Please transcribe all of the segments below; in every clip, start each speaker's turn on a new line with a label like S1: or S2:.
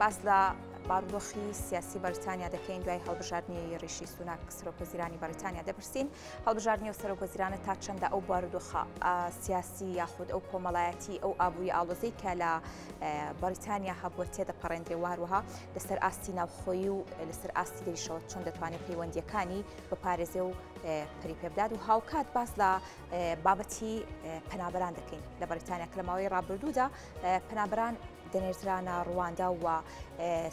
S1: باس لە بارودۆخی سیاسی بەریتانیا دەکەین دوای هەڵبژاردنی ڕیشی سوناک سەرۆکوەزیرانی بەریتانیا دەپرسین هەڵبژاردنی و سەرۆکوەزیرانە تا چەندە ئەو بارودۆخە سیاسی یاخود ئەو کۆمەڵایەتی ئەو ئابووری ئاڵۆزەی کە لە بەریتانیا هەبووە تێدەپەڕێندرێ واروەها لەسەر ئاستی ناوخۆیی و لەسەر ئاستی دەریشەوە چۆن دەتوانێت پەیوەندیەکانی بپارێزێ و پەری پێبدات و هاوکات باس لە بابەتی پەنابەران دەکەین لە بەریتانیا کە لە ماوەی ڕابردوودا پەنابەران دەنێردرانە ڕواندا و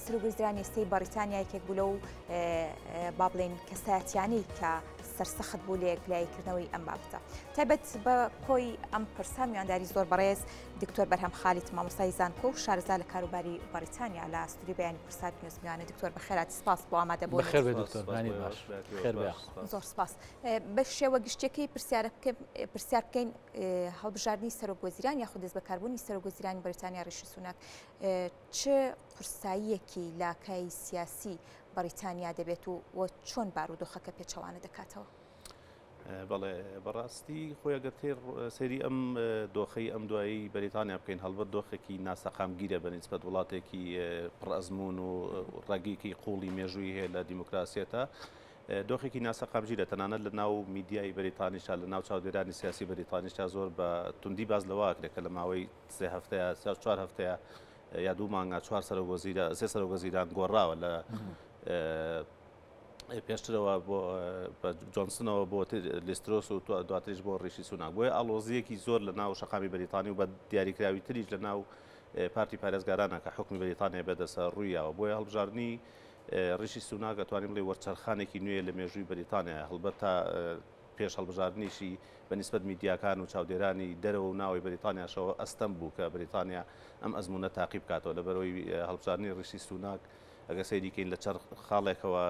S1: سەرۆکوەزیرانی ئێستەی بەڕیتانیا یەکێک بوو لەو با بڵێین کەسایەتیانەی کە سەرسەخت بوو لە یەکلاییکردنەوەی ئەم بابەتە. تایبەت بە کۆی ئەم پرسە میوانداری زۆر بەڕێز دکتۆر بەرهەم خالید مامۆستای زانکۆ و شارەزا لە کاروباری بەڕیتانیا لە ستودیۆی بەیانی کوردسات نیوز میوانە. دکتۆر بەخێرهاتی، سپاس بۆ ئامادەبوونت.
S2: بەخێر بێ دکتۆر، بەیانیت باش. خێر بێ.
S1: زۆر سپاس. بە شێوە گشتیەکەی پرسیار بکەین هەڵبژاردنی سەرۆک وەزیران یاخود دەستبەکاربوونی سەرۆک وەزیرانی بەریتانیا ڕیشی سوناک چ قورساییەکی لە کای سیاسی بەریتانیا دەبێت و و چۆن بارودۆخەکە پێچەوانە دەکاتەوە؟
S3: بەڵێ بەڕاستی خۆی ئەگەر تێر سەیری ئەم دۆخەی ئەم دوایی بەریتانیا بکەین هەڵبەت دۆخێکی ناسەقامگیرە بە نیسبەت وڵاتێکی پڕ ئەزموون و ڕەگێکی قوڵی مێژووی هەیە لە دیموکراسیەتە دۆخێکی ناسەقامگیرە، تەنانەت لە ناو میدیای بەریتانیشدا، لە ناو چاودێرانی سیاسی بەریتانیشدا زۆر بە توندی باس لەوە ئەکرێت کە لە ماوەی سێ هەفتەیە، چوار هەفتەیە یا دوو مانگە چوار سەرۆک وەزیرە، سێ سەرۆک وەزیران گۆڕاوە لە پێشترەوە بۆ جۆنسنەوە بۆ لیسترۆس و دواتریش بۆ ڕیشی سوناک. بۆیە ئاڵۆزییەکی زۆر لە ناو شەقامی بەریتانی و بە دیاریکراوی تریش لە ناو پارتی پارێزگارانە کە حوکمی بەریتانیای بەدەستە ڕوویاوە. بۆیە هەڵبژاردنی ڕیشی سوناک ئەتوانین بڵێین وەرچەرخانێکی نوێیە لە مێژووی بەریتانیا، هەڵبەت تا پێش هەڵبژاردنیشی بە نیسبەت میدیاکان و چاودێرانی دەرەوە و ناوەوەی بەریتانیاشەوە ئەستەم بوو کە بەریتانیا ئەم ئەزموونە تاقی بکاتەوە، لەبەرئەوەی هەڵبژاردنی ڕیشی سوناک ئەگەر سەیری کەین لە چەند خاڵێکەوە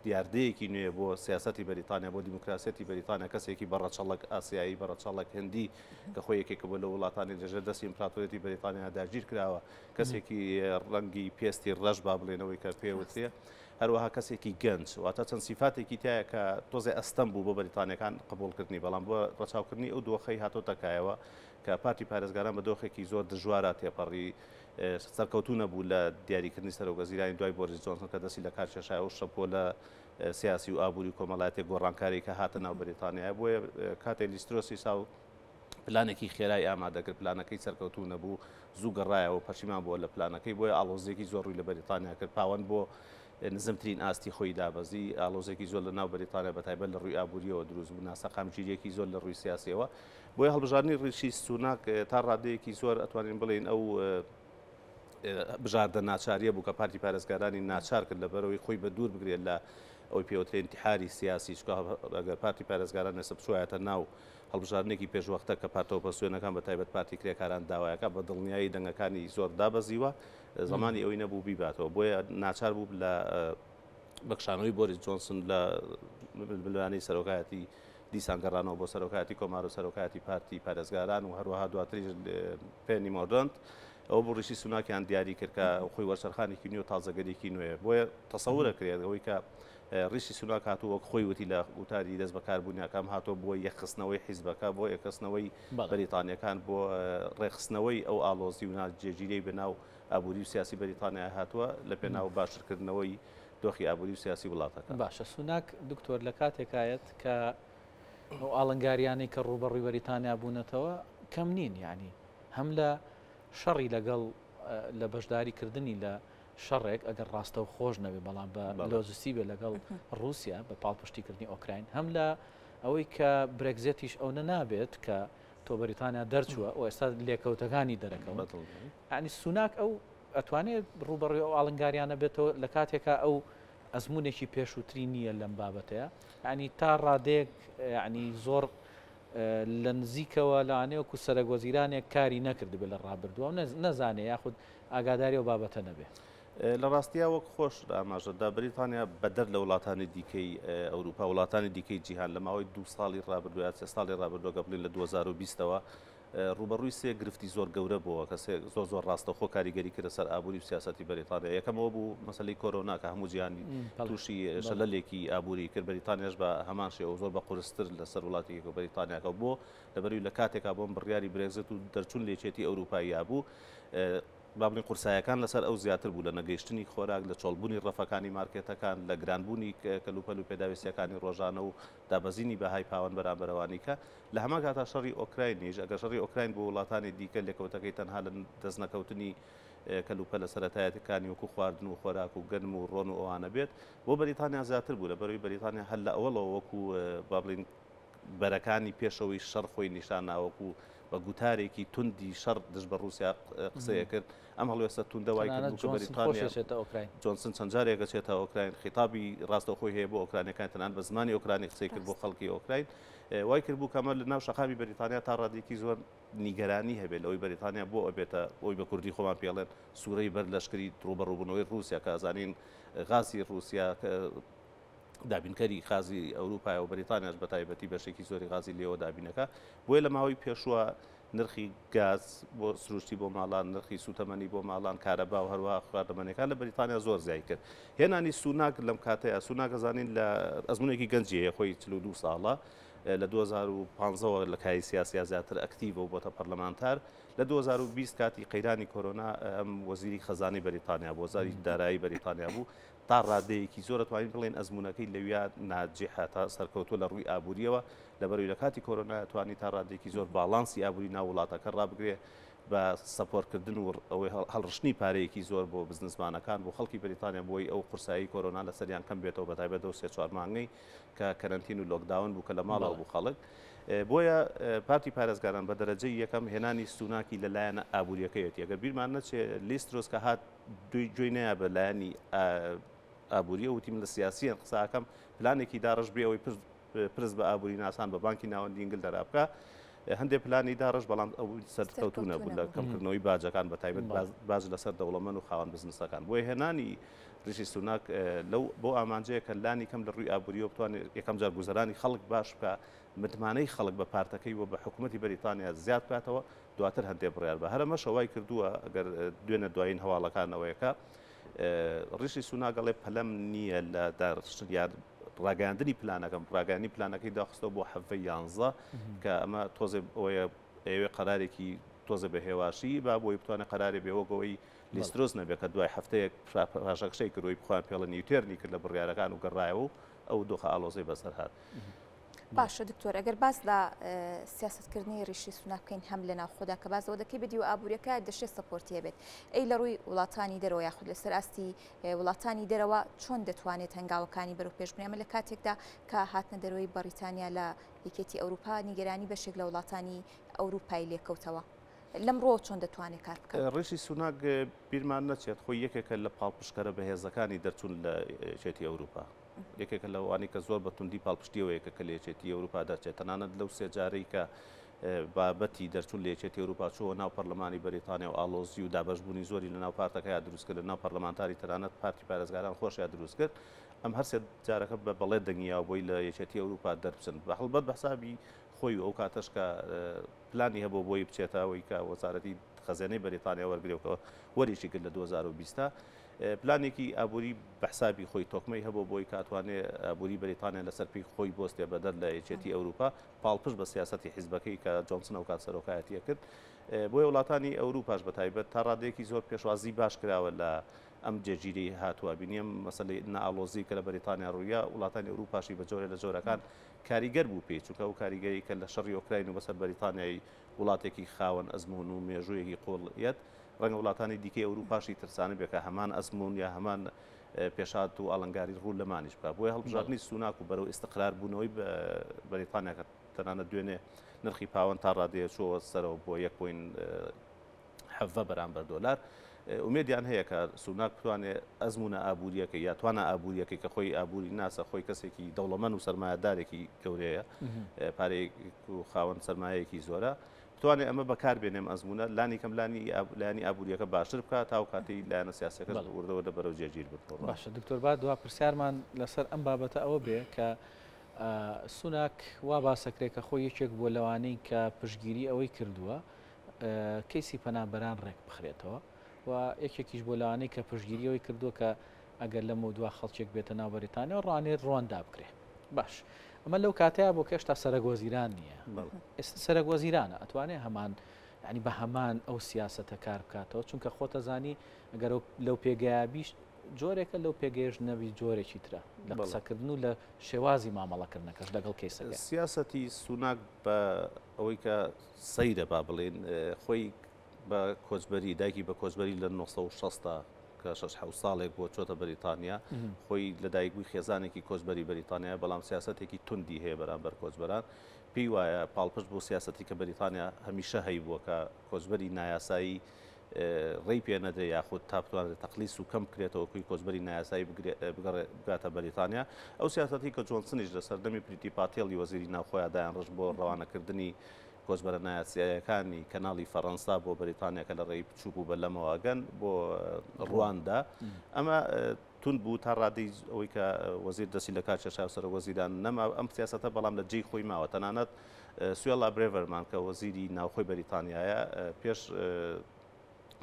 S3: دیاردەیەکی نوێیە بۆ سیاسەتی بەریتانیا، بۆ دیموکراسیەتی بەریتانیا، کەسێکی بە ڕەچەڵەک ئاسیایی، بە ڕەچەڵەک هندی کە خۆی یەکێکە بووە لەو وڵاتانەی لەژێر دەستی ئیمپراتۆریەتی بەریتانیا داگیر کراوە، کەسێکی ڕەنگی پێستی ڕەش با بڵێنەوەی کە پێوترێ، هەروەها کەسێکی گەنج، واتە چەند سیفاتێکی تایە کە تۆزێ ئەستەم بوو بۆ بەریتانیەکان قبوڵکردنی، بەڵام بۆ ڕەچاوکردنی ئەو دۆخەی هاتۆتە کایەوە کە پارتی پارێزگاران بە دۆخێکی زۆر دژوارا تێپەڕی، سەرکەوتوو نەبوو لە دیاریکردنی سەرۆکوەزیرانی دوای بۆریس جۆنسن کە دەستی لەکار کێشایەوە و شەپۆلە سیاسی و ئابووری و کۆمەڵایەتیە گۆڕانکاری کە هاتە ناو بەریتانیایە، بۆیە کاتێ لیسترۆسی ساو پلانێکی خێرای ئامادە کرد، پلانەکەی سەرکەوتوو نەبوو، زوو گەڕایەوە و پەشیمان بووە لە پلانەکەی، بۆیە ئاڵۆزییەکی زۆر ڕووی لە بەریتانیا کرد، پاوەند بۆ نزمترین ئاستی خۆی دابەزی، ئاڵۆزییەکی زۆر لە ناو بەریتانیا بە تایبەت لە ڕووی ئابوورییەوە دروست بوو، ناسەقامگیرییەکی زۆر لە ڕووی سیاسییەوە، بۆیە هەڵبژاردنی ڕیشی سوناک تا ڕادەیەکی زۆر ئەتوانین بڵێین ئەو بژاردە ناچارییە بوو کە پارتی پارێزگارانی ناچار کرد لەبەرئەوەی خۆی بە دوور بگرێت لە ئەوەی پێوترێ ئینتیحاری سیاسی، چونکە ئەگەر پارتی پارێزگاران ئێستا بچوایەتە ناو هەڵبژاردنێکی پێشوەختە کە پارتە ئۆپۆزسیۆنەکان بە تایبەت پارتی کرێکاران داوایەکە بە دڵنیایی دەنگەکانی زۆر دابەزیوە زەمانی ئەوەی نەبوو بیباتەوە بۆیە ناچار بوو لە بەکشانەوەی بۆریس جۆنسن لە ململانێی سەرۆکایەتی دیسان گەڕانەوە بۆ سەرۆکایەتی کۆمار و سەرۆکایەتی پارتی پارێزگاران و هەروەها دواتریش پێنی مۆردەنت ئەوە بوو ڕیشی سوناکیان دیاری کرد کە خۆی وەرچەرخانێکی نوێ و تازەگەریکی نوێیە بۆیە تەسەورە کرێت ئەوەی کە ڕیشی سوناک هاتوو وەک خۆی وتی لە وتاری دەست بەکاربوونیا کە ئەم هاتووە بۆ یەکخستنەوەی حیزبەکە بۆ یەکخستنەوەی بەریتانیەکان بۆ ڕێکخستنەوەی ئەو ئاڵۆزی و ناجێگیریەی بەناو ئابووری و سیاسی بەریتانیا هاتووە لە پێناو باشترکردنەوەی دۆخی ئابووری و سیاسی وڵاتەکە.
S2: باشە سوناک دکتۆر لە کاتێکایەت کە ئەو ئاڵنگاریانەی کە ڕووبەڕووی بەریتانیا بوونەتەوە کەم نین یانی هەم لە شەڕی لەگەڵ لە بەشداری کردنی لە شەڕێک ئەگەر ڕاستەوخۆش نەبێ بەڵام بە لۆجستی بێ لەگەڵ ڕووسیا بە پاڵپشتی کردنی ئۆکراین هەم لە ئەوەی کە برێگزێتیش ئەونە نابێت کە تۆ بەریتانیا دەرچووە و ئێستا لێکەوتەکانی دەرەکەون یانی سوناک ئەو ئەتوانێت ڕووبەڕووی ئەو ئاڵنگاریانە بێتەوە لە کاتێکا ئەو ئەزمونێکی پێشووتری نییە لەم بابەتەیە ینی تا ڕادەیەک ینی زۆر لە نزیکەوە لەوانەیە وەکو سەرەک وەزیرانێک کاری نەکردبێ لە ڕابردووە و نەزانێ یاخود ئاگاداری ئەو بابەتە نەبێ.
S3: لە ڕاستیا وەک خۆشت ئاماژەت دا بریتانیا بەدەر لە وڵاتانی دیکەی ئەوروپا، وڵاتانی دیکەی جیهان لە ماوەی دوو ساڵی ڕابردوو یا سێ ساڵی ڕابردوو گەر بڵێین لە 2020 ەوە ڕووبەڕووی سێ گرفتی زۆر گەورە بووە کە سێ زۆر زۆر ڕاستەوخۆ کاریگەری کردە سەر ئابووری و سیاسەتی بەریتانیا. یەکەم ئەوە بوو مەسەلەی کۆرۆنا کە هەموو جیهانی تووشی شەلەلێکی ئابووری کرد، بەریتانیاش بە هەمان شێوە زۆر بە قورستر لەسەر وڵاتێکی وەک بەریتانیاکە بۆ لەبەروی لە کاتێکا بۆم بڕیاری برێگزت و دەرچوون لە یەکێتی ئەوروپاییا بوو. با بڵێین قورسایەکان لەسەر ئەو زیاتر بوو لە نەگەیشتنی خۆراک، لە چۆڵبوونی ڕەفەکانی مارکێتەکان، لە گرانبوونی کەلوپەل و پێداویستییەکانی ڕۆژانە و دابەزینی بەهای پاوەن بەرامبەر ئەوانی کە لە هەمان کاتا شەڕی ئۆکراینیش، ئەگەر شەڕی ئۆکراین بۆ وڵاتانی دیکە لێکەوتەکەی تەنها لە دەستنەکەوتنی کەلوپەلە سەرەتایەتەکانی وەکو خواردن و خۆراک و گەنم و ڕۆن و ئەوانە بێت، بۆ بەریتانیا زیاتر بوو، لەبەرئەوەی بەریتانیا هەر لە ئەوەڵەوە وەکو با بڵێین بەرەکانی پێشەوەی شەڕ خۆی نیشان نا، وەکو بە گوتارێکی توندی شەڕ دژ بە ڕووسیا قسەیە کرد. ئەم هەڵوێستە توندە وای کرد
S2: بوو کە بەریتانیا
S3: جۆنسن چەند جارێک ئەچێتە ئۆکراین، خیتابی ڕاستەوخۆی هەیە بۆ ئۆکرانیەکان، تەنانەت بە زمانی ئۆکرانی قسەی کرد بۆ خەڵکی ئۆکراین. وای کرد بوو کە ئەمە لە ناو شەقامی بەریتانیا تا ڕادەیەکی زۆر نیگەرانی هەبێت لەوەی بەریتانیا بۆ ئەبێتە ئەوی بە کوردی خۆمان پێڵێن سوورەی بەر لەشکری ڕووبەڕووبوونەوەی ڕووسیا، کە ئەزانین غازی ڕووسیا دابینکەری غازی ئەوروپایە و بەریتانیاش بە تایبەتی بەشێکی زۆری غازی لێوە دابینەکە. بۆیە لە ماوەی پێشووە نرخی گاز بۆ سروشتی بۆ ماڵان، نرخی سوتەمەنی بۆ ماڵان، کارەبا و هەروەها خواردەمەنیەکان لە بەریتانیا زۆر زیای کرد. هێنانی سوناک لەم کاتەیە، سوناک ئەزانین لە ئەزمونێکی گەنجی هەیە، خۆی 42 ساڵە، لە 2015 ەوە لە کاری سیاسیا زیاتر ئەکتیڤە و بۆتە پەرلەمانتار. لە 2020 کاتی قەیرانی کۆرۆنا ئەم وەزیری خەزانەی بەریتانیا بوو، وەزاری دارایی بەریتانیا بوو. تا ڕادەیەکی زۆر ئەتوانین بڵێین ئەزموونەکەی لەویا ناجحە تا سەرکەوتووە لە ڕووی ئابوورییەوە، لەبەرئەوەی لە کاتی کۆرۆنا توانی تا ڕادەیەکی زۆر باڵانسی ئابووری ناو وڵاتەکە ڕابگرێ بە سەپۆرتکردن و ئەوەی هەڵڕشتنی پارەیەکی زۆر بۆ بزنسمانەکان بۆ خەڵکی بەریتانیا بۆی ئەو قورسایی کۆرۆنا لەسەریان کەم بێتەوە بەتایبەت ئەو سێ چوار مانگەی کە کەرەنتین و lockdown بوو کە لە ماڵەوە بوو خەڵک. بۆیە پارتی پارێزگاران بە دەرەجەی یەکەم هێنانی سوناکی لە لایەنە ئابووریەکەیەتی ئەگەر بیرمان نەچێ لیز ترۆس کە هات گوێی نەیا بە لایەنی ئابووریەوە وتی من لە سیاسییەن قسە ئەکەم پلانێکی داڕشت بێ ئەوەی پرس بە ئابووری ناسان بە بانکی ناوەندی ئینگلتەرا بکا هەندێک پلانی داڕشت بەڵام ئەو سەرکەوتوو نەبوو لە کەمکردنەوەی باجەکان بە تایبەت باج لەسەر دەوڵەمەند و خاوەن بزنسەکان بۆیە هێنانی ریشی سوناک لەو بۆ ئامانجەیە کە لانی کەم لە ڕووی ئابووریەوە بتوانێت یەکەم جار گوزەرانی خەڵک باش بکە متمانەی خەڵک بە پارتەکەی و بە حکوومەتی بەریتانیا زیاد بکاتەوە دواتر هەندێ بڕیار بە هەر ئەمەشە وای کردووە ئەگەر دوێنێ دوایین هەواڵەکان ئەوەیە کە ڕیشی سوناک ئەڵێ پەلەم نییە لە داڕشتن یان ڕاگەیاندنی پلانەکەم ڕاگەیاندنی پلانەکەی داخستەوە بۆ حەڤەی یانزە کە ئەمە تۆزێ ئەوەیە ئەیەوێ قەرارێکی تۆزێ بە هێواشی با بۆی بتوانێت قەرارێ بێ وەک ئەوەی لیسترۆس نەبێت کە دوای هەفتەیەک پاشەکشەی کرد و بخۆیان پێڵێن U-turn ی کرد لە بڕیارەکان و گەڕایەوە و ئەو دۆخە ئاڵۆزەی بەسەر هات.
S1: باشە دکتۆر ئەگەر باس لە سیاسەتکردنی ریشی سوناک بکەین هەم لە ناوخۆدا کە باس لەوە دەکەی بە دیوە ئابووریەکە دەشێ support ی هەبێت ئەی لە ڕووی وڵاتانی دەرەوە یاخود لەسەر ئاستی وڵاتانی دەرەوە چۆن دەتوانێت هەنگاوەکانی بەرەو پێش بنێ ئەمە لە کاتێکدا کە هاتنە دەرەوەی بەڕیتانیا لە یەکێتی ئەوروپا نیگەرانی بەشێک لە وڵاتانی ئەوروپای لێکەوتەوە لەم ڕووەوە چۆن دەتوانێت کار بکات؟
S3: ڕیشی سوناک بیرمان نەچێت خۆی یەکێکە لە پاڵپشتکەرە بەهێزەکانی دەرچوون لە یەکێتی ئەوروپا. یەکێکە لەوانەی کە زۆر بە توندی پاڵپشتی ئەوەیە کە لە یەکێتی ئەوروپا دەرچێت، تەنانەت لەو سێ جارەی کە بابەتی دەرچوون لە یەکێتی ئەوروپا چووە ناو پەرلەمانی بەریتانیا و ئاڵۆزی و دابەشبوونی زۆری لەناو پارتەکەیا دروست کرد، لەناو پەرلەمانتاری تەنانەت پارتی پارێزگاران خۆشیا دروست کرد، ئەم هەر سێ جارەکە بە بەڵێ دەنگی یاوە بۆی لە یەکێتی ئەوروپا دەربچن، هەڵبەت بە حسابی خۆی و ئەو کاتەش کە پلانی هەبوو بۆی بچێتە ئەوەی کە وەزارەتی خەزێنەی بەریتانیا وەرگرێ و کە وەریشی گرت لە 2020 تا پلانێکی ئابووری بە حسابی خۆی تۆکمەی هەبوو بۆی کە ئەتوانێ ئابووری بەریتانیا لەسەر پێی خۆی بۆستێ بەدەر لە یەکێتی ئەوروپا پاڵپشت بە سیاسەتی حیزبەکەی کە جۆنسن ئەوکات سەرۆکایەتیە کرد بۆیە وڵاتانی ئەوروپاش بە تایبەت تا ڕادەیەکی زۆر پێشوازی باش کراوە لە ئەم جێگیری هاتووە بینیم مەسەلەی نائاڵۆزی کە لە بەریتانیا ڕوویا وڵاتانی ئەوروپاشی بە جۆرێ لە جۆرەکان کاریگەر بوو پێی، چونکە ئەو کاریگەری کە لە شەڕی ئۆکراین و بەسەر بەریتانیای وڵاتێکی خاوەن ئەزموون و مێژوویەکی قووڵ یەت، ڕەنگە وڵاتانی دیکەی ئەوروپاشی ترسانبێ کە هەمان ئەزموون یا هەمان پێشهات و ئاڵنگاری ڕوو لەمانیش بکا. بۆیە هەڵبژاردنی سوناک و بەرەو ئیستقرار بوونەوەی بەریتانیا کە تەنانەت دوێنێ نرخی پاوەند تا ڕادەیە چووەوە سەرەوە بۆ یەک point 17 بەرامبەر دۆلار، ئومێدیان هەیە کە سوناک بتوانێت ئەزموونە ئابوورییەکەی یا توانا ئابوورییەکەی کە خۆی ئابووری ناسە، خۆی کەسێکی دەوڵەمەند و سەرمایەدارێکی گەورەیە، پارەیەک و خاوەن سەرمایەیەکی زۆرە، بتوانێت ئەمە بەکار بێنێ ئەم ئەزموونە، لانی کەم لانی لایەنی ئابوورییەکە باشتر بکات تاو کاتەی لایەنە سیاسییەکەش وردە وردە بەرەو جێگیر ببن.
S2: باشە دکتۆر با دوا پرسیارمان لەسەر ئەم بابەتە ئەوە بێ کە سوناک وا باسەکرێ کە خۆی یەکێک بووە لەوانەی کە پشتگیری ئەوەی کردووە کەیسی پەنابەران ڕێک بخرێتەوە و یەکێکیش بۆ لەوانەی کە پشتگیری ئەوەی کردووە کە ئەگەر لەمەودوا خەڵکێک بێتە ناو بەریتانیا ڕوانێ ڕواندا بکرێ باش ئەمە لەو کاتەیە بۆ کە هێشتا سەرەک وەزیران نییە ئێستا سەرەک وەزیرانە ئەتوانێ هەمان یانی بە هەمان ئەو سیاسەتە کار بکاتەوە چونکە خۆتەزانی ئەگەر لەو پێگەیە بیش جۆرێکە لەو پێگەیەش نەبی جۆرێکی ترە لە قسەکردن و لە شێوازی مامەڵەکردنەکەش لەگەڵ کەیسەکە.
S3: سیاسەتی سوناک بە ئەوەی کە سەیرە با بڵێین خۆی بە کۆچبەری دایکی بە کۆچبەری لە 1960 کە شەش حەوت ساڵێک بووە چۆتە بەریتانیا خۆی لەدایکبووی خێزانێکی کۆچبەری بەریتانیا بەڵام سیاسەتێکی توندی هەیە بەرامبەر کۆچبەران پێی وایە پاڵپشت بۆ سیاسەتی کە بەریتانیا هەمیشە هەیبووە کە کۆچبەری نایاسایی ڕێی پێ نەدرێ یاخود تا بتوانرێت تەقلیس و کەم بکرێتەوە کوی کۆچبەری نایاسایی بگەڕێ بگاتە بەریتانیا ئەو سیاسەتی کە جۆنسنیش لە سەردەمی پریتی پاتێڵی وەزیری ناوخۆیا دایان ڕشت بۆ ڕەوانەکردنی کۆچبەرە نایاساییەکانی کەناڵی فەڕەنسا بۆ بەریتانیا کە لە ڕێی بچووک و بەلەمەوە ئەگەن بۆ ڕواندا ئەمە توند بوو تا ڕادەی ئەوەی کە وەزیر دەستی لە کار کێشا و سەرۆک وەزیران نەما ئەم سیاسەتە بەڵام لە جێی خۆی ماوە تەنانەت سوێڵا برێڤەرمان کە وەزیری ناوخۆی بەریتانیایە پێش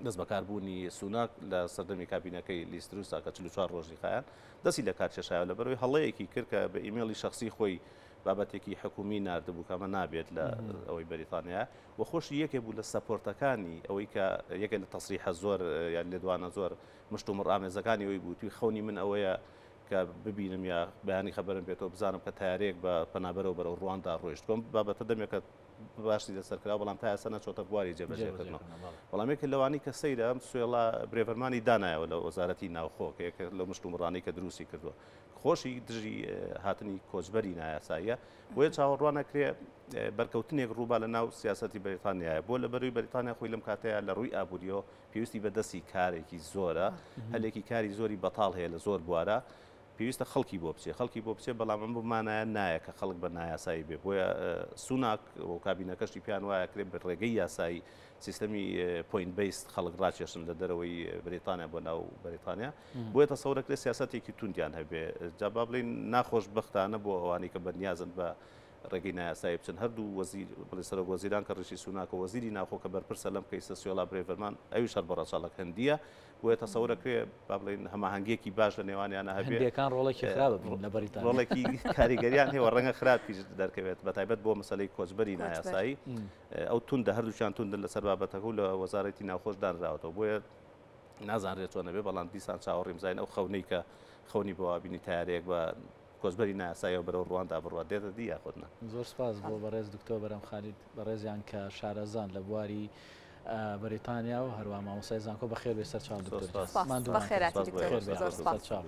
S3: دەست بەکاربوونی سوناک لە سەردەمی کابینەکەی لیز تروسا کە 44 ڕۆژی خایان دەستی لە کار کێشایەوە لەبەرەوەی هەڵەیەکی کرد کە بە ئیمێڵی شخصی خۆی بابەتێکی حکومی ناردبوو کە ئەمە نابێت لە ئەوەی بەریتانیا و خۆشی یەکێ بوو لە support ەکانی ئەوەی کە یەکێ لە تەسریحە زۆر یان لێدوانە زۆر مشتومڕ ئامێزەکانی ئەوی بوو توی خەونی من ئەوەیە کە ببینم یا بەیانی خەبەرم بێتەوە بزانم کە تارێک بە پەنابەرەوە بەرەو ڕواندا ڕۆیشت کۆم بابەتە دەمێکە باشی لەسەر کرا بەڵام تا ئێستا نەچۆتە بواری جێبەجێکردنەوە بەڵام یەکێک لەوانەی کە سەیرە ئەم سوێڵا برێڤەرمانی دانایەوە لە وەزارەتی ناوخۆ کە یەکێک لەو مشتومڕانەی کە دروستی کردووە خۆشی دژی هاتنی کۆچبەری نایاساییە بۆیە چاوەڕوان نەکرێ بەرکەوتنێک ڕووبا لە ناو سیاسەتی بەریتانیایە بۆ لە بەروی بەریتانیا خۆی لەم کاتەیە لە ڕووی ئابووریەوە پێویستی بە دەستی کارێکی زۆرە هەلێکی کاری زۆری بەتاڵ هەیە لە زۆر بوارە پێویستە خەڵکی بۆ بچێ خەڵکی بۆ بچێ بەڵام ئەم بەو مانایە نایە کە خەڵک بە نایاسایی بێ بۆیە سوناک و کابینەکەشی پێیان وایە کرێ بە ڕێگەی یاسایی سیستەمی point based خەڵک ڕاکێشن لە دەرەوەی بەریتانیا بۆ ناو بەریتانیا بۆیە تەسەورەکرێ سیاسەتێکی توندیان هەبێ جا با بڵێین ناخۆشبەختانە بۆ ئەوانەی کە بەنیازن بە ڕێگەی نایاسایی بچن هەردوو وەزیر بڵێ سەرۆک وەزیران کە ڕیشی سوناکە وەزیری ناوخۆ کە بەرپرسە لەم کەیسە سوێڵا برێڤەرمان ئەویش هەر بە ڕەچەڵەک هندییە بۆیە تەسەور ئەکرێ با بڵێین هەماهەنگییەکی باش لە نێوانیانە هەبێ.
S2: هندییەکان ڕۆڵێکی خراپ ئەبینن لە بەریتانیا.
S3: ڕۆڵێکی کاریگەریان هەیە و ڕەنگە خراپیش دەرکەوێت بە تایبەت بۆ مەسەلەی کۆچبەری نایاسایی ئەو توندە هەردووکیان توندن لەسەر بابەتەکە و لە وەزارەتی ناوخۆش دانراوەتەوە بۆیە نازانرێت چۆن ئەبێ بەڵام دیسان چاوەڕێیم بزانین ئەو خەونەی کە خەونی بەوابینی تەیارەیەک بە کۆچبەری نایاساییەوە بەرەو ڕواندا بڕوات دێتە دی یاخود نا؟
S2: زۆر سپاس بۆ بەڕێز دکتۆر بەرهەم خالید بەڕێزیان کە شارەزان لە بواری بەریتانیا و هەروەها مامۆستای زانکۆ بەخێر بێی سەرچاو دکتۆر گیان.
S1: سپاس.
S2: ماندوو نەکەن.
S1: بەخێرهاتی دکتۆر.
S2: خێر بێ
S1: زۆر سپاس.
S2: سەرچاو.